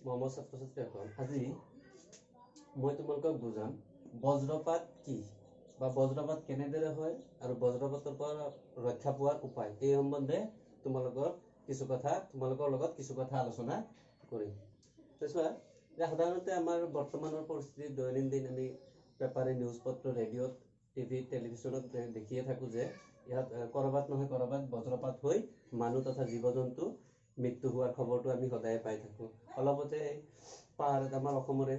মৰমৰ ছাত্ৰ ছাত্ৰীসকল, আজি মই তোমালোকক বুজাম বজ্ৰপাত কি বা বজ্ৰপাত কেনেদৰে হয় আৰু বজ্ৰপাতৰ পৰা ৰক্ষা পোৱাৰ উপায়। এই সম্বন্ধে তোমালোকৰ লগত কিছু কথা আলোচনা কৰিম। চোৱা যে সাধাৰণতে আমাৰ বৰ্তমানৰ পৰিস্থিতি দৈনন্দিন আমি পেপাৰে, নিউজ পত্ৰ, ৰেডিঅ'ত, টিভিত, টেলিভিশ্যনত দেখিয়ে থাকোঁ যে ইয়াত ক'ৰবাত নহয় ক'ৰবাত বজ্ৰপাত হৈ মানুহ তথা জীৱ জন্তু মৃত্যু হোৱাৰ খবৰটো আমি সদায়ে পাই থাকোঁ। অলপতে পাহাৰত, আমাৰ অসমৰে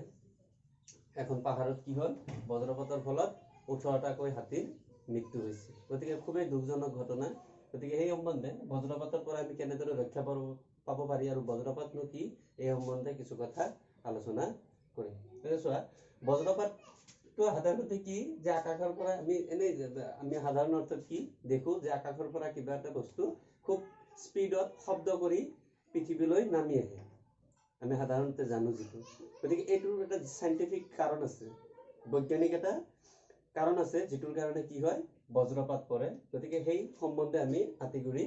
এখন পাহাৰত কি হ'ল, বজ্ৰপাতৰ ফলত 18টাকৈ হাতীৰ মৃত্যু হৈছে। গতিকে খুবেই দুখজনক ঘটনা। গতিকে সেই সম্বন্ধে বজ্ৰপাতৰ পৰা আমি কেনেদৰে ৰক্ষা পাব পাৰি আৰু বজ্ৰপাতনো কি, এই সম্বন্ধে কিছু কথা আলোচনা কৰিম। গতিকে চোৱা, বজ্ৰপাতটো সাধাৰণতে কি যে আকাশৰ পৰা আমি এনেই আমি সাধাৰণ অৰ্থত কি দেখোঁ যে আকাশৰ পৰা কিবা এটা বস্তু খুব স্পীডত শব্দ কৰি পৃথিৱীলৈ নামি আহে, আমি সাধাৰণতে জানো যিটো। গতিকে এইটোৰ এটা চাইণ্টিফিক কাৰণ আছে, বৈজ্ঞানিক এটা কাৰণ আছে, যিটোৰ কাৰণে কি হয়, বজ্ৰপাত পৰে। গতিকে সেই সম্বন্ধে আমি আঁতিগুৰি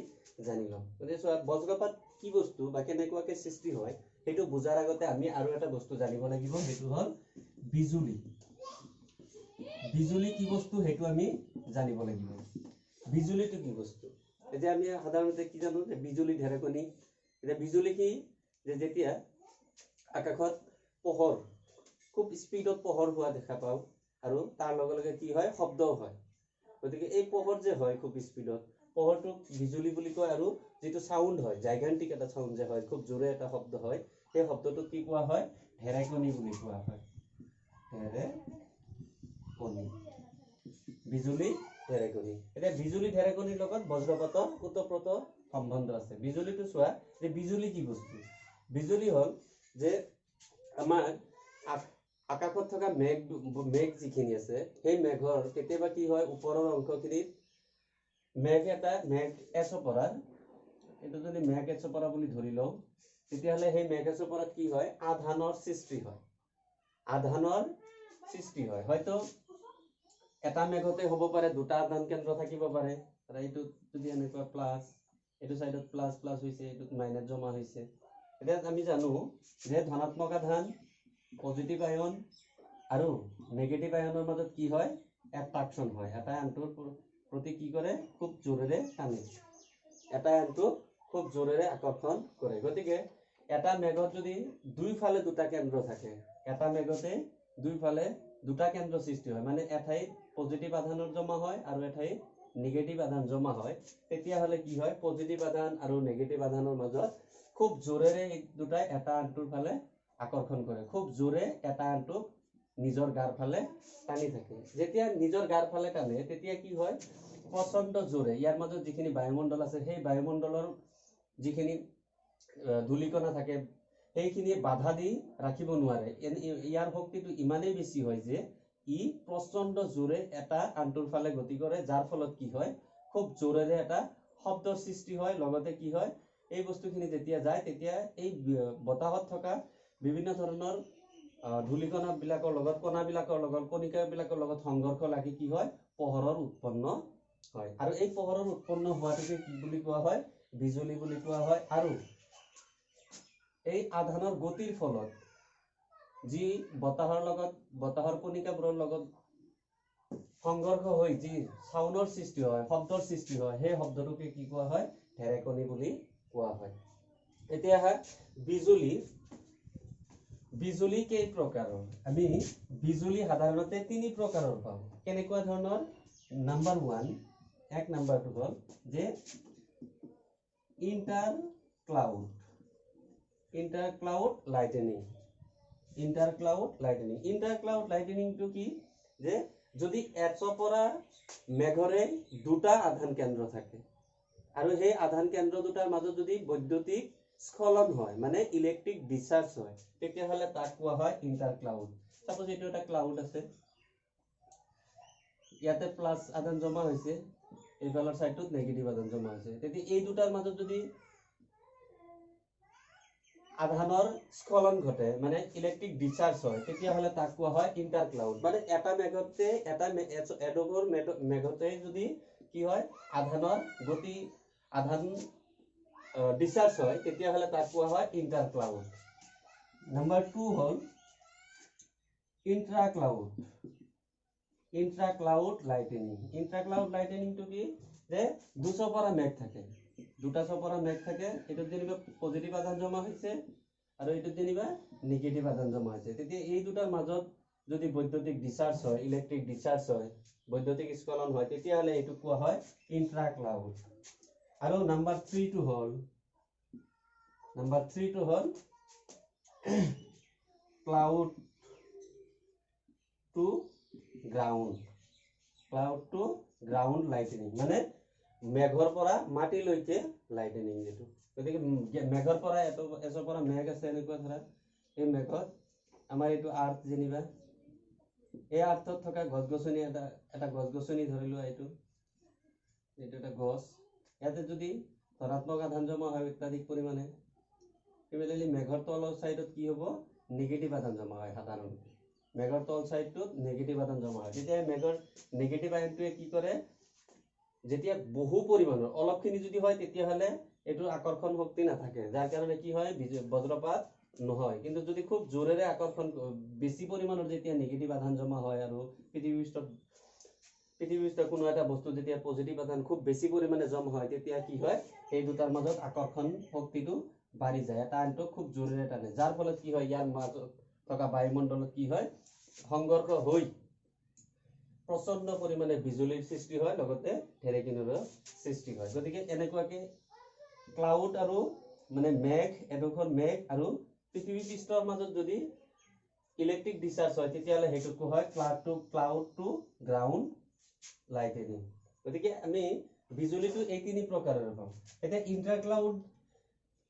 জানি ল'ম। গতিকে চোৱা, বজ্ৰপাত কি বস্তু বা কেনেকুৱাকৈ সৃষ্টি হয় সেইটো বুজাৰ আগতে আমি আৰু এটা বস্তু জানিব লাগিব, সেইটো হ'ল বিজুলী। বিজুলী কি বস্তু সেইটো আমি জানিব লাগিব। বিজুলীটো কি বস্তু? এতিয়া আমি সাধাৰণতে কি জানো যে বিজুলী, ঢেৰেকনি। এতিয়া বিজুলী কি যে যেতিয়া আকাশত পোহৰ, খুব স্পীডত পোহৰ হোৱা দেখা পাওঁ আৰু তাৰ লগে লগে কি হয়, শব্দও হয়। গতিকে এই পোহৰ যে হয় খুব স্পীডত, পোহৰটোক বিজুলী বুলি কয়। আৰু যিটো চাউণ্ড হয়, জাইগান্টিক এটা চাউণ্ড যে হয়, খুব জোৰে এটা শব্দ হয়, সেই শব্দটোক কি কোৱা হয়, ঢেৰেকনি বুলি কোৱা হয়। ঢেৰেকনি, বিজুলী, ঢেৰেকনি। এতিয়া বিজুলী ঢেৰেকনিৰ লগত বজ্ৰপাতৰ ওতঃপ্ৰোত সম্বন্ধ আছে। বিজুলীটো চোৱা যে বিজুলী কি বস্তু। বিজুলী হ'ল যে আমাৰ আকাশত থকা মেঘ যিখিনি আছে, সেই মেঘৰ কেতিয়াবা কি হয়, ওপৰৰ অংশখিনিত মেঘ এটা, মেঘ এচপৰাৰ, এইটো যদি মেঘ এচপৰা বুলি ধৰি লওঁ, তেতিয়াহ'লে সেই মেঘ এচপৰাত কি হয়, আধানৰ সৃষ্টি হয়। আধানৰ সৃষ্টি হয়, হয়তো এটা মেঘতে হ'ব পাৰে, দুটা আধান কেন্দ্ৰ থাকিব পাৰে। আৰু এইটোত যদি এনেকুৱা প্লাছ, এইটো চাইডত প্লাছ প্লাছ হৈছে, এইটোত মাইনাছ জমা হৈছে। এতিয়া আমি জানো যে ধনাত্মক আধান, পজিটিভ আয়ন আৰু নেগেটিভ আয়নৰ মাজত কি হয়, এট্ৰাকশ্যন হয়। এটা আনটোৰ প্ৰতি কি কৰে, খুব জোৰেৰে টানে, এটা আনটোক খুব জোৰেৰে আকৰ্ষণ কৰে। গতিকে এটা মেঘত যদি দুইফালে দুটা কেন্দ্ৰ থাকে, এটা মেঘতে দুইফালে দুটা কেন্দ্ৰ সৃষ্টি হয়, মানে এঠাইত পজিটিভ আধানৰ জমা হয় আৰু এঠাইত নিগেটিভ আধান জমা হয়, তেতিয়াহ'লে কি হয়, পজিটিভ আধান আৰু নেগেটিভ আধানৰ মাজত খুব জোৰেৰে এই দুটাই এটা আনটোৰ ফালে আকৰ্ষণ কৰে, খুব জোৰে এটা আনটোক নিজৰ গাৰ ফালে টানি থাকে। যেতিয়া নিজৰ গাৰ ফালে টানে, তেতিয়া কি হয়, প্ৰচণ্ড জোৰে ইয়াৰ মাজত যিখিনি বায়ুমণ্ডল আছে, সেই বায়ুমণ্ডলৰ যিখিনি ধূলিকণা থাকে, সেইখিনি বাধা দি ৰাখিব নোৱাৰে। ইয়াৰ শক্তিটো ইমানেই বেছি হয় যে ই প্ৰচণ্ড জোৰে এটা আনটোৰ ফালে গতি কৰে, যাৰ ফলত কি হয়, খুব জোৰেৰে এটা শব্দৰ সৃষ্টি হয়। লগতে কি হয়, এই বস্তুখিনি যেতিয়া যায়, তেতিয়া এই বতাহত থকা বিভিন্ন ধৰণৰ ধূলিকণাবিলাকৰ লগত, কণাবিলাকৰ লগত, কণিকাবিলাকৰ লগত সংঘৰ্ষ লাগি কি হয়, পোহৰৰ উৎপন্ন হয়। আৰু এই পোহৰৰ উৎপন্ন হোৱাটোকে কি বুলি কোৱা হয়, বিজুলী বুলি কোৱা হয়। আৰু এই আধানৰ গতিৰ ফলত যি বতাহৰ লগত, বতাহৰ কণিকাবোৰৰ লগত সংঘৰ্ষ হৈ যি চাউণ্ডৰ সৃষ্টি হয়, শব্দৰ সৃষ্টি হয়, সেই শব্দটোকে কি কোৱা হয়, ঢেৰেকনি বুলি কোৱা হয়। এতিয়া আহা বিজুলী। বিজুলী কেই প্ৰকাৰৰ? আমি বিজুলী সাধাৰণতে তিনি প্ৰকাৰৰ পাওঁ। কেনেকুৱা ধৰণৰ? নাম্বাৰ ওৱান, এক নাম্বাৰটো হ'ল যে inter cloud lightning. Inter cloud lightning, inter cloud লাইটেনিংটো কি যে যদি এচপৰা মেঘৰে দুটা আধান কেন্দ্ৰ থাকে আৰু সেই আধান কেন্দ্ৰ দুটাৰ মাজত যদি বৈদ্যুতিক স্খলন হয়, মানে ইলেক্ট্ৰিক ডিছচাৰ্জ হয়, তেতিয়াহ'লে তাক কোৱা হয় ইণ্টাৰ ক্লাউড। চাপ'জ এইটো এটা ক্লাউড আছে, ইয়াতে প্লাছ আধান জমা হৈছে, এইফালৰ ছাইডটোত নেগেটিভ আধান জমা হৈছে। তেতিয়া এই দুটাৰ মাজত যদি আধানৰ স্খলন ঘটে, মানে ইলেক্ট্ৰিক ডিছচাৰ্জ হয়, তেতিয়াহ'লে তাক কোৱা হয় ইণ্টাৰ ক্লাউড। মানে এটা মেঘতে, এটা এডোখৰ মেঘতে যদি কি হয়, আধানৰ গতি, আধান ডিছচাৰ্জ হয়, তেতিয়াহ'লে তাক কোৱা হয় ইণ্টাৰ ক্লাউড। নাম্বাৰ 2 হ'ল intra cloud, intra cloud lightning. Intra cloud লাইটেনিংটো কি যে দুচপৰা মেঘ থাকে, দুটা চপৰা মেঘ থাকে, এইটোত যেনিবা পজিটিভ আধান জমা হৈছে আৰু এইটোত যেনিবা নিগেটিভ আধান জমা হৈছে। তেতিয়া এই দুটাৰ মাজত যদি বৈদ্যুতিক ডিচাৰ্জ হয়, ইলেক্ট্ৰিক ডিচাৰ্জ হয়, বৈদ্যুতিক স্খলন হয়, তেতিয়াহ'লে এইটোক কোৱা হয় ইন্ট্ৰা ক্লাউড। আৰু নাম্বাৰ 3টো হ'ল, নাম্বাৰ 3টো হ'ল cloud to ground, cloud to ground lightning, মানে মেঘৰ পৰা মাটিলৈকে লাইটেনিং যিটো। গতিকে মেঘৰ পৰা এচপৰা মেঘ আছে এনেকুৱা ধৰা, এই মেঘত আমাৰ এইটো আৰ্থ যেনিবা, এই আৰ্থত থকা গছ গছনি এটা, এটা গছ গছনি ধৰি লোৱা, এইটো এটা গছ, ইয়াতে যদি ধনাত্মক আধান জমা হয় অত্যাধিক পৰিমাণে, চিমিলাৰলি মেঘৰ তলৰ ছাইডত কি হ'ব, নিগেটিভ আধান জমা হয়। সাধাৰণতে মেঘৰ তল ছাইডটোত নিগেটিভ আধান জমা হয়। তেতিয়া মেঘৰ নিগেটিভ আয়নটোৱে কি কৰে, যেতিয়া বহু পৰিমাণৰ অলপখিনি যদি হয় তেতিয়াহ'লে এইটোৰ আকৰ্ষণ শক্তি নাথাকে, যাৰ কাৰণে কি হয় বজ্ৰপাত নহয়। কিন্তু যদি খুব জোৰেৰে আকৰ্ষণ বেছি পৰিমাণৰ যেতিয়া নিগেটিভ আধান জমা হয় আৰু পৃথিৱীপৃষ্ঠত কোনো এটা বস্তু যেতিয়া পজিটিভ আধান খুব বেছি পৰিমাণে জমা হয়, তেতিয়া কি হয় সেই দুটাৰ মাজত আকৰ্ষণ শক্তিটো বাঢ়ি যায়, এটা আনটোক খুব জোৰেৰে টানে, যাৰ ফলত কি হয় ইয়াৰ মাজত থকা বায়ুমণ্ডলত কি হয় সংঘৰ্ষ হৈ প্ৰচণ্ড পৰিমাণে বিজুলীৰ সৃষ্টি হয়, লগতে ঢেৰেকনিৰো সৃষ্টি হয়। গতিকে এনেকুৱাকে ক্লাউড আৰু মানে মেঘ, এডোখৰ মেঘ আৰু পৃথিৱী পৃষ্ঠৰ মাজত যদি ইলেক্ট্ৰিক ডিচাৰ্জ হয়, তেতিয়াহ'লে সেইটোক কোৱা হয় ক্লাউড টু গ্ৰাউণ্ড লাইটেনিং। গতিকে আমি বিজুলীটো এই তিনি প্ৰকাৰৰ পাওঁ। এতিয়া ইণ্টাৰ ক্লাউড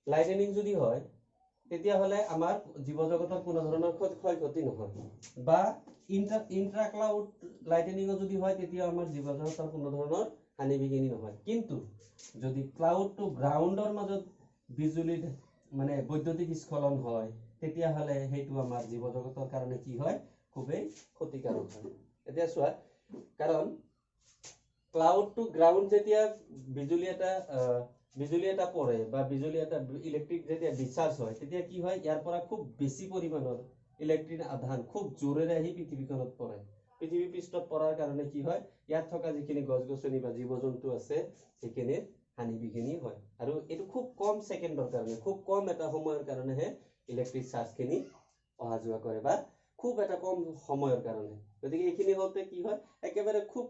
লাইটেনিং যদি হয়, তেতিয়াহ'লে আমাৰ জীৱ জগতৰ কোনো ধৰণৰ ক্ষয় ক্ষতি নহয়, বা ইণ্ট্ৰা ক্লাউড লাইটেনিঙো যদি হয়, তেতিয়া আমাৰ জীৱ জগতৰ কোনো ধৰণৰ হানি বিঘিনি নহয়। কিন্তু যদি ক্লাউড টু গ্ৰাউণ্ডৰ মাজত বিজুলীৰ মানে বৈদ্যুতিক স্খলন হয়, তেতিয়াহ'লে সেইটো আমাৰ জীৱ জগতৰ কাৰণে কি হয়, খুবেই ক্ষতিকাৰক হয়। এতিয়া চোৱা, কাৰণ ক্লাউড টু গ্ৰাউণ্ড যেতিয়া বিজুলী এটা পৰে বা বিজুলী এটা ইলেক্ট্ৰিক যেতিয়া ডিচাৰ্জ হয়, তেতিয়া কি হয় ইয়াৰ পৰা খুব বেছি পৰিমাণৰ ইলেক্ট্ৰিক আধান খুব জোৰেৰে আহি পৃথিৱীখনত পৰে। পৃথিৱী পৃষ্ঠত পৰাৰ কাৰণে কি হয় ইয়াত থকা যিখিনি গছ গছনি বা জীৱ জন্তু আছে সেইখিনিৰ হানি বিঘিনি হয়। আৰু এইটো খুব কম ছেকেণ্ডৰ কাৰণে, খুব কম এটা সময়ৰ কাৰণেহে ইলেক্ট্ৰিক চাৰ্জখিনি অহা যোৱা কৰে, বা খুব এটা কম সময়ৰ কাৰণে। গতিকে এইখিনি হওঁতে কি হয় একেবাৰে খুব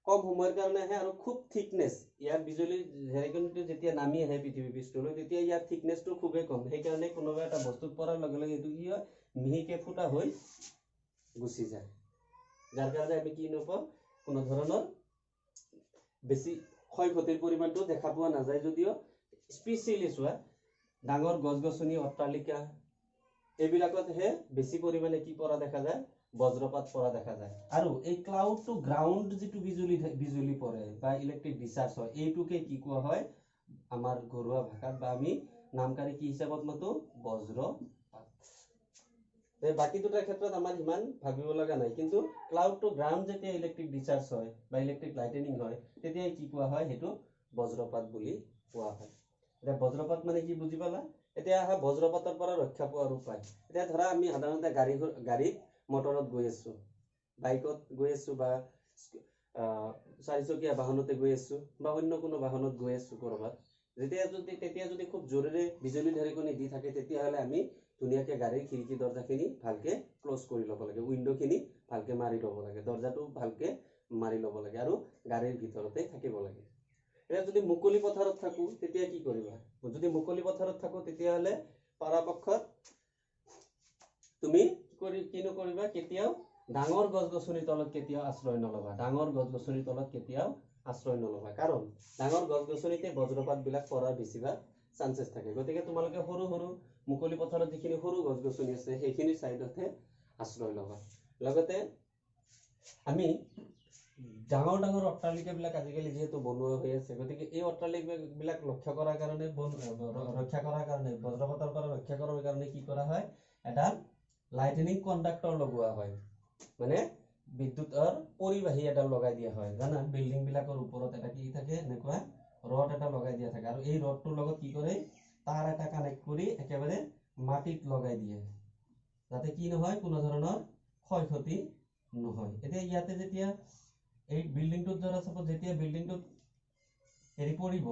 কম সময়ৰ কাৰণে আহে আৰু খুব থিকনেছ, ইয়াৰ বিজুলী ঢেৰেকনিটো যেতিয়া নামি আহে পৃথিৱী পৃষ্ঠলৈ, তেতিয়া ইয়াৰ থিকনেছটো খুবেই কম। সেইকাৰণে কোনোবা এটা বস্তুত পৰাৰ লগে লগে এইটো কি হয় মিহিকে ফুটা হৈ গুচি যায়, যাৰ কাৰণে আমি কি নাপাওঁ কোনো ধৰণৰ বেছি ক্ষয় ক্ষতিৰ পৰিমাণটো দেখা পোৱা নাযায়। যদিও স্পেচিয়েলি চোৱা ডাঙৰ গছ গছনি, অট্টালিকা এইবিলাকতহে বেছি পৰিমাণে কি পৰা দেখা যায়, বজ্ৰপাত পৰা দেখা যায়। আৰু এই ক্লাউড টু গ্ৰাউণ্ড যিটো বিজুলী পৰে বা ইলেক্ট্ৰিক ডিচাৰ্জ হয়, এইটোকে কি কোৱা হয় আমাৰ ঘৰুৱা ভাষাত বা আমি নামকাৰি কি হিচাপত মাতো, বজ্ৰপাত। বাকী দুটাৰ ক্ষেত্ৰত আমাৰ ইমান ভাবিব লগা নাই, কিন্তু ক্লাউড টু গ্ৰাউণ্ড যেতিয়া ইলেক্ট্ৰিক ডিচাৰ্জ হয় বা ইলেক্ট্ৰিক লাইটেনিং হয়, তেতিয়া কি কোৱা হয়, সেইটো বজ্ৰপাত বুলি কোৱা হয়। এতিয়া বজ্ৰপাত মানে কি বুজি পালা? এতিয়া আহা বজ্ৰপাতৰ পৰা ৰক্ষা পোৱাৰ উপায়। এতিয়া ধৰা আমি সাধাৰণতে গাড়ীত মটৰত গৈ আছো, বাইকত গৈ আছো, বা চাৰিচকীয়া বাহনতে গৈ আছো, বা অন্য কোনো বাহনত গৈ আছো ক'ৰবাত, তেতিয়া যদি খুব জোৰেৰে বিজুলী ঢেৰেকনি দি থাকে, তেতিয়াহ'লে আমি ধুনীয়াকৈ গাড়ীৰ খিৰিকী দৰ্জাখিনি ভালকৈ ক্ল'জ কৰি ল'ব লাগে, উইণ্ড'খিনি ভালকৈ মাৰি ল'ব লাগে, দৰ্জাটো ভালকৈ মাৰি ল'ব লাগে আৰু গাড়ীৰ ভিতৰতে থাকিব লাগে। এতিয়া যদি মুকলি পথাৰত থাকোঁ তেতিয়া কি কৰিবা? যদি মুকলি পথাৰত থাকোঁ তেতিয়াহ'লে পৰাপক্ষত তুমি কি নকৰিবা, কেতিয়াও ডাঙৰ গছ গছনিৰ তলত কেতিয়াও আশ্ৰয় নল'বা, ডাঙৰ গছ গছনিৰ তলত কেতিয়াও আশ্ৰয় নল'বা, কাৰণ ডাঙৰ গছ গছনিতে বজ্ৰপাতবিলাক পৰাৰ বেছিভাগ চান্সেছ থাকে। গতিকে তোমালোকে সৰু সৰু মুকলি পথাৰত যিখিনি সৰু গছ গছনি আছে সেইখিনিৰ ছাইডতহে আশ্ৰয় ল'বা। লগতে আমি ডাঙৰ ডাঙৰ অট্টালিকাবিলাক আজিকালি যিহেতু বনোৱা হৈ আছে, গতিকে এই অট্টালিকাবিলাক লক্ষ্য কৰাৰ কাৰণে, ৰক্ষা কৰাৰ কাৰণে, বজ্ৰপাতৰ পৰা ৰক্ষা কৰাৰ কাৰণে কি কৰা হয়, এডাল লাইটেনিং কণ্ডাক্টৰ লগোৱা হয়, মানে বিদ্যুতৰ পৰিবাহী এডাল লগাই দিয়া হয়। জানা, বিল্ডিংবিলাকৰ ওপৰত এটা কি থাকে, এনেকুৱা ৰড এটা লগাই দিয়া থাকে, আৰু এই ৰডটোৰ লগত কি কৰে, তাঁৰ এটা কানেক্ট কৰি একেবাৰে মাটিত লগাই দিয়ে, যাতে কি নহয়, কোনো ধৰণৰ ক্ষয় ক্ষতি নহয়। এতিয়া ইয়াতে যেতিয়া এই বিল্ডিংটোত ধৰা চাপ'জ যেতিয়া বিল্ডিংটোত হেৰি পৰিব,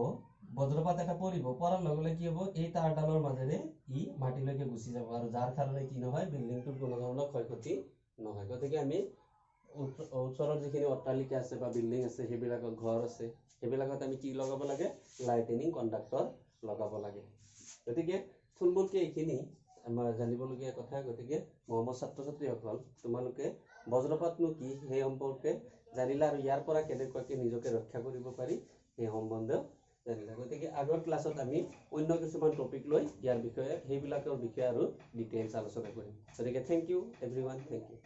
বজ্ৰপাত এটা পৰিব, পৰাৰ লগে লগে কি হ'ব, এই তাঁৰডালৰ মাজেৰে ই মাটিলৈকে গুচি যাব আৰু যাৰ কাৰণে কি নহয়, বিল্ডিংটোৰ কোনো ধৰণৰ ক্ষয় ক্ষতি নহয়। গতিকে আমি ওচৰৰ যিখিনি অট্টালিকা আছে বা বিল্ডিং আছে, সেইবিলাকত ঘৰ আছে, সেইবিলাকত আমি কি লগাব লাগে? লাইটেনিং কণ্ডাক্টৰ লগাব লাগে। গতিকে থুলমূলকৈ এইখিনি আমাৰ জানিবলগীয়া কথা। গতিকে মৰমৰ ছাত্ৰ ছাত্ৰীসকল, তোমালোকে বজ্ৰপাতনো কি সেই সম্পৰ্কে জানিলা আৰু ইয়াৰ পৰা কেনেকুৱাকৈ নিজকে ৰক্ষা কৰিব পাৰি সেই সম্বন্ধেও জানিলা। গতিকে আগৰ ক্লাছত আমি অন্য কিছুমান টপিক লৈ ইয়াৰ বিষয়ে, সেইবিলাকৰ বিষয়ে আৰু ডিটেইলছ আলোচনা কৰিম। গতিকে thank you everyone, thank you.